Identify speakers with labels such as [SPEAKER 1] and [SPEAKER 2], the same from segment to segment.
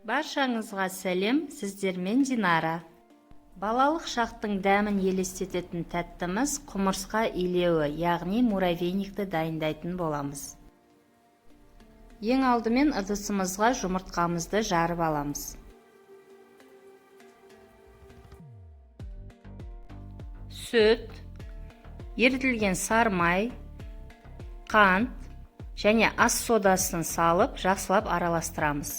[SPEAKER 1] Баршаңызға сәлем, сіздермен Динара. Балалық шақтың дәмін елестететін тәттіміз құмырсқа илеуі, яғни муравейникті дайындайтын боламыз. Ең алдымен ыдысымызға жұмыртқамызды жарып аламыз. Сүт, ерітілген сары май, қант және ас содасын салып, жақсылап араластырамыз.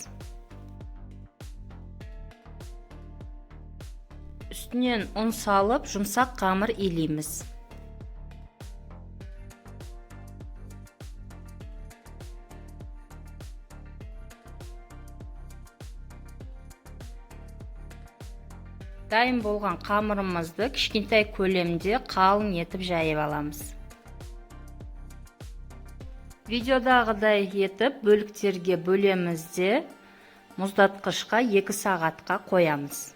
[SPEAKER 1] Үстінен ұн салып, жұмсақ қамыр илейміз. Дайын болған қамырымызды кішкентай көлемде қалың етіп жайып аламыз. Видеодағыдай етіп бөліктерге бөлеміз де мұздатқышқа 2 сағатқа қоямыз.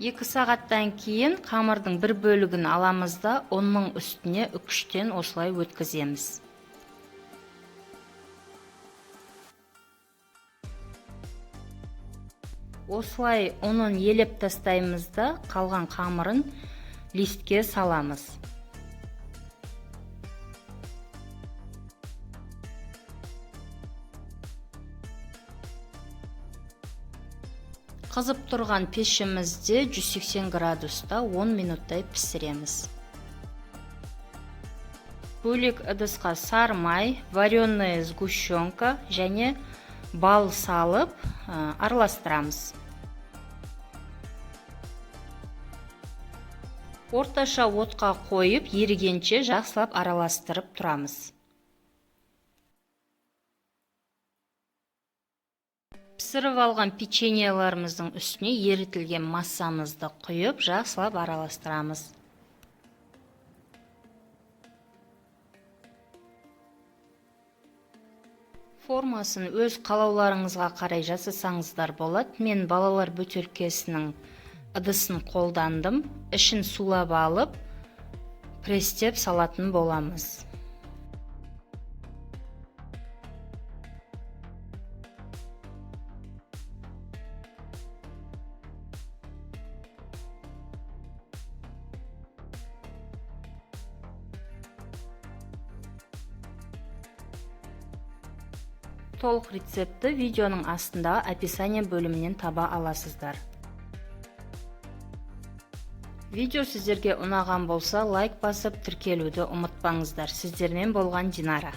[SPEAKER 1] 2 сағаттан кейін қамырдың бір бөлігін аламыз да ұнның үстіне үкіштен осылай өткіземіз. Осылай ұнын елеп тастаймыз да қалған қамырын листке саламыз. Қызып тұрған пешімізде 180 градуста 10 минуттай пісіреміз. Бөлек ыдысқа сары май, вареная сгущенка және бал салып араластырамыз. Орташа отқа қойып, ерігенше жақсылап араластырып тұрамыз. Пісіріп алған печеньелеріміздің үстіне ерітілген массамызды құйып, жақсылап араластырамыз. Формасын өз қалауларыңызға қарай жасасаңыздар болады. Мен балалар бөтелкесінің ыдысын қолдандым. Ішін сулап алып, пресстеп салатын боламыз. Толық рецептті видеоның астындағы описание бөлімінен таба аласыздар. Видео сіздерге ұнаған болса, лайк басып, тіркелуді ұмытпаңыздар. Сіздермен болған Динара.